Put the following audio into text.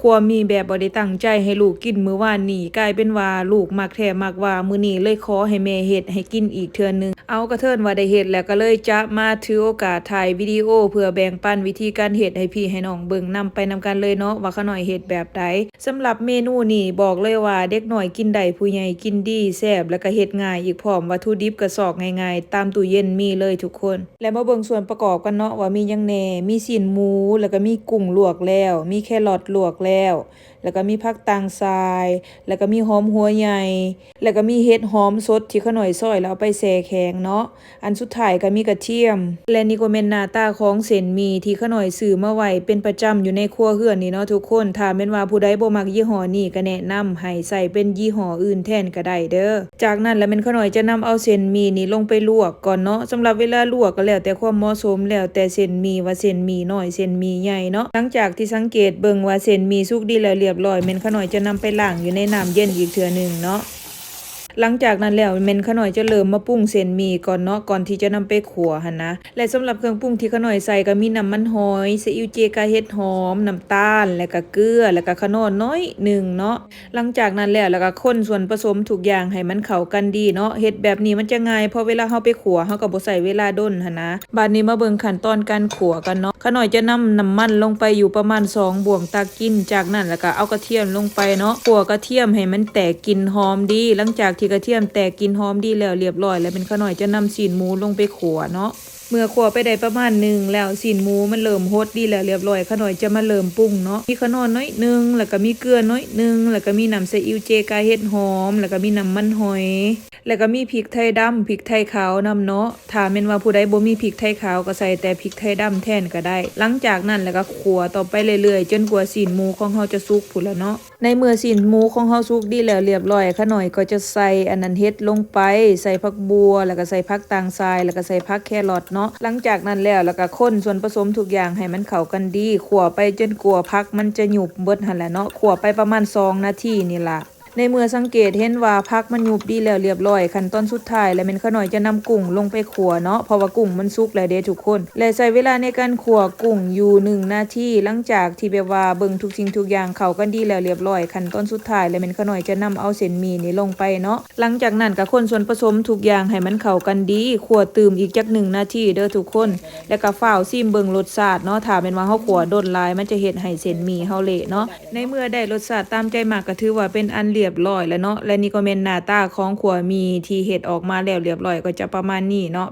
ຄວາມມີແບບບໍ່ໄດ້ຕັ້ງໃຈໃຫ້ລູກກິນມື້ວານນີ້ ກາຍເປັນວ່າລູກມັກແທ້ມັກວ່າ ມື້ນີ້ເລີຍຂໍໃຫ້ແມ່ເຮັດໃຫ້ກິນອີກເທື່ອໜຶ່ງ. ເອົາ ກະເທີນວ່າໄດ້ເຮັດແລ້ວ ກະເລີຍຈະມາຖືໂອກາດຖ່າຍວິດີໂອ ເພື່ອແບ່ງປັນວິທີການເຮັດໃຫ້ພີ່ໃຫ້ນ້ອງເບິ່ງນຳ ໄປນຳກັນເລີຍເນາະ ວ່າຂະນ້ອຍເຮັດແບບໃດ. ສຳລັບເມນູນີ້ບອກເລີຍວ່າເດັກນ້ອຍກິນໄດ້ ຜູ້ໃຫຍ່ກິນດີ ແຊບ ແລ້ວກະເຮັດງ່າຍອີກພ້ອມ ວັດຖຸດິບກະຊອກງ່າຍໆ ຕາມຕູ້ເຢັນມີເລີຍທຸກຄົນ. ແລະ ມາເບິ່ງສ່ວນປະກອບກັນເນາະ ວ່າມີຫຍັງແດ່. ມີຊີ້ນໝູ ແລ້ວກະມີກຸ້ງລວກແລ້ວ, ມີແຄຣອດລວກແລ້ວ, ແລ້ວກະມີຜັກຕ່າງຊາຍ, ແລ້ວກະມີຫອມຫົວໃຫຍ່, ແລ້ວກະມີເຫັດຫອມສົດທີ່ຂະນ້ອຍຊອຍແລ້ວເອົາໄປແຊ່ແຂງເນາະ. ອັນສຸດທ້າຍກະມີກະທຽມ. ແລະ ນີ້ກໍແມ່ນໜ້າຕາຂອງເສັ້ນໝີ່ທີ່ຂະນ້ອຍຊື້ມາໄວ້ເປັນປະຈຳຢູ່ໃນຄົວເຮືອນນີ້ເນາະທຸກຄົນ. ຖ້າແມ່ນວ່າຜູ້ໃດບໍ່ມັກຍີ່ຫໍ້ນີ້ ກະແນະນຳໃຫ້ໃຊ້ເປັນຍີ່ຫໍ້ອື່ນແທນກະໄດ້ເດີ. ຈາກນັ້ນລະແມ່ນຂະນ້ອຍຈະນຳເອົາເສັ້ນໝີ່ນີ້ລົງໄປລວກກ່ອນເນາະ. ສຳລັບເວລາລວກກໍແລ້ວແຕ່ຄວາມເໝາະສົມ, ແລ້ວແຕ່ເສັ້ນໝີ່ວ່າເສັ້ນໝີ່ນ້ອຍ ເສັ້ນໝີ່ໃຫຍ່ເນາະ. ຫຼັງຈາກທີ່ສັງເກດເບິ່ງວ່າເສັ້ນໝີ່ສຸກດີແລ້ວລຽບລ້ອຍ, ແມ່ນຂະນ້ອຍຈະນຳໄປລ້າງຢູ່ໃນນ້ຳເຢັນອີກເທື່ອໜຶ່ງເນາະ. ຫຼັງຈາກນັ້ນແລ້ວ ແມ່ນຂະນ້ອຍຈະເລີ່ມມາປຸງເສັ້ນໝີ່ກ່ອນເນາະ, ກ່ອນທີ່ຈະນຳໄປຂົ້ວຫັ້ນນະ. ແລະ ສຳລັບເຄື່ອງປຸງທີ່ຂະນ້ອຍໃສ່ກໍມີນ້ຳມັນຫອຍ, ຊີອິ້ວເຈກາເຫັດຫອມ, ນ້ຳຕານ, ແລະກະເກືອ, ແລະກະຂະໜອນໜ້ອຍໜຶ່ງເນາະ. ຫຼັງຈາກນັ້ນແລ້ວ ແລ້ວກໍຄົນສ່ວນປະສົມທຸກຢ່າງໃຫ້ມັນເຂົ້າກັນດີເນາະ. ເຮັດແບບນີ້ມັນຈະງ່າຍ ເພາະເວລາເຮົາໄປຂົ້ວ ເຮົາກໍບໍ່ໃຊ້ເວລາດົນຫັ້ນນະ. ບາດນີ້ມາເບິ່ງຂັ້ນຕອນການຂົ້ວກັນເນາະ. ຂະນ້ອຍຈະນຳນ້ຳມັນລົງໄປຢູ່ປະມານສອງບ່ວງຕັກກິນ. ຈາກນັ້ນແລ້ວກໍເອົາກະທຽມລົງໄປເນາະ. ຂົ້ວກະທຽມໃຫ້ມັນແຕກກິ່ນຫອມດີ. ຫຼັງຈາກທີ່ກະທຽມແຕກກິ່ນຫອມດີແລ້ວລຽບລ້ອຍ ແລ້ວແມ່ນຂະນ້ອຍຈະນຳຊີ້ນໝູລົງໄປຂົ້ວເນາະ. ເມື່ອຂົ້ວໄປໄດ້ປະມານໜຶ່ງແລ້ວ ຊີ້ນໝູມັນເລີ່ມຫົດດີແລ້ວລຽບລ້ອຍ ຂະນ້ອຍຈະມາເລີ່ມປຸງເນາະ. ມີຂະໜອນໜ້ອຍໜຶ່ງ ແລ້ວກະມີເກືອໜ້ອຍໜຶ່ງ ແລ້ວກະມີນ້ຳຊີອິ້ວເຈກາເຫັດຫອມ ແລ້ວກະມີນ້ຳມັນຫອຍ ແລ້ວກະມີພິກໄທດຳ ພິກໄທຂາວນຳເນາະ. ຖ້າແມ່ນວ່າຜູ້ໃດບໍ່ມີພິກໄທຂາວ ກໍໃສ່ແຕ່ພິກໄທດຳແທນກໍໄດ້. ຫຼັງຈາກນັ້ນແລ້ວກໍຂົ້ວຕໍ່ໄປເລື້ອຍໆ ຈົນກວ່າຊີ້ນໝູຂອງເຮົາຈະສຸກພຸ້ນລະເນາະ. ໃນເມື່ອຊີ້ນໝູຂອງເຮົາສຸກດີແລ້ວລຽບລ້ອຍ ຂະນ້ອຍກໍຈະໃສ່ອັນນັ້ນເຫັດລົງໄປ, ໃສ່ຜັກບົ່ວ ແລ້ວກໍໃສ່ຜັກຕ່າງຊາຍ ແລ້ວກໍໃສ່ຜັກແຄຣອດເນາະ. ຫຼັງຈາກນັ້ນແລ້ວ ແລ້ວກໍຄົນສ່ວນປະສົມທຸກຢ່າງໃຫ້ມັນເຂົ້າກັນດີ, ຂົ້ວໄປຈົນກວ່າຜັກມັນຈະຫຍຸບເບິດຫັ້ນແຫຼະເນາະ, ຂົ້ວໄປປະມານສອງນາທີນີ້ລະ. ໃນເມື່ອສັງເກດເຫັນວ່າຜັກມັນຫຍຸບດີແລ້ວລຽບລ້ອຍ, ຂັ້ນຕອນສຸດທ້າຍແລ້ວແມ່ນຂະນ້ອຍຈະນຳກຸ້ງລົງໄປຂົ້ວເນາະ, ເພາະວ່າກຸ້ງມັນສຸກແລ້ວເດ້ທຸກຄົນ. ແລະ ໃຊ້ເວລາໃນການຂົ້ວກຸ້ງຢູ່ໜຶ່ງນາທີ. ຫຼັງຈາກທີ່ແບບວ່າເບິ່ງທຸກສິ່ງທຸກຢ່າງເຂົ້າກັນດີແລ້ວລຽບລ້ອຍ, ຂັ້ນຕອນສຸດທ້າຍແລ້ວແມ່ນຂະນ້ອຍຈະນຳເອົາເສັ້ນໝີ່ນີ້ລົງໄປເນາະ. ຫຼັງຈາກນັ້ນກໍຄົນສ່ວນປະສົມທຸກຢ່າງໃຫ້ມັນເຂົ້າກັນດີ, ຂົ້ວຕື່ມອີກຈັກໜຶ່ງນາທີເດີທຸກຄົນ, ແລ້ວກໍຟ້າວຊີມເບິ່ງລົດຊາດເນາະ. ຖ້າແມ່ນວ່າເຮົາຂົ້ວດົນຫຼາຍ ມັນຈະເຮັດໃຫ້ເສັ້ນໝີ່ເຮົາເລະເນາະ. ໃນເມື່ອໄດ້ລົດຊາດຕາມໃຈມາກ ກໍຖືວ່າເປັນອັນລຽບລ້ອຍແລ້ວເນາະ. ແລະ ນີ້ກໍແມ່ນໜ້າຕາຂອງຂົ້ວໝີ່ທີ່ເຮັດອອກມາແລ້ວລຽບລ້ອຍ ກໍຈະປະມານນີ້ເນາະ.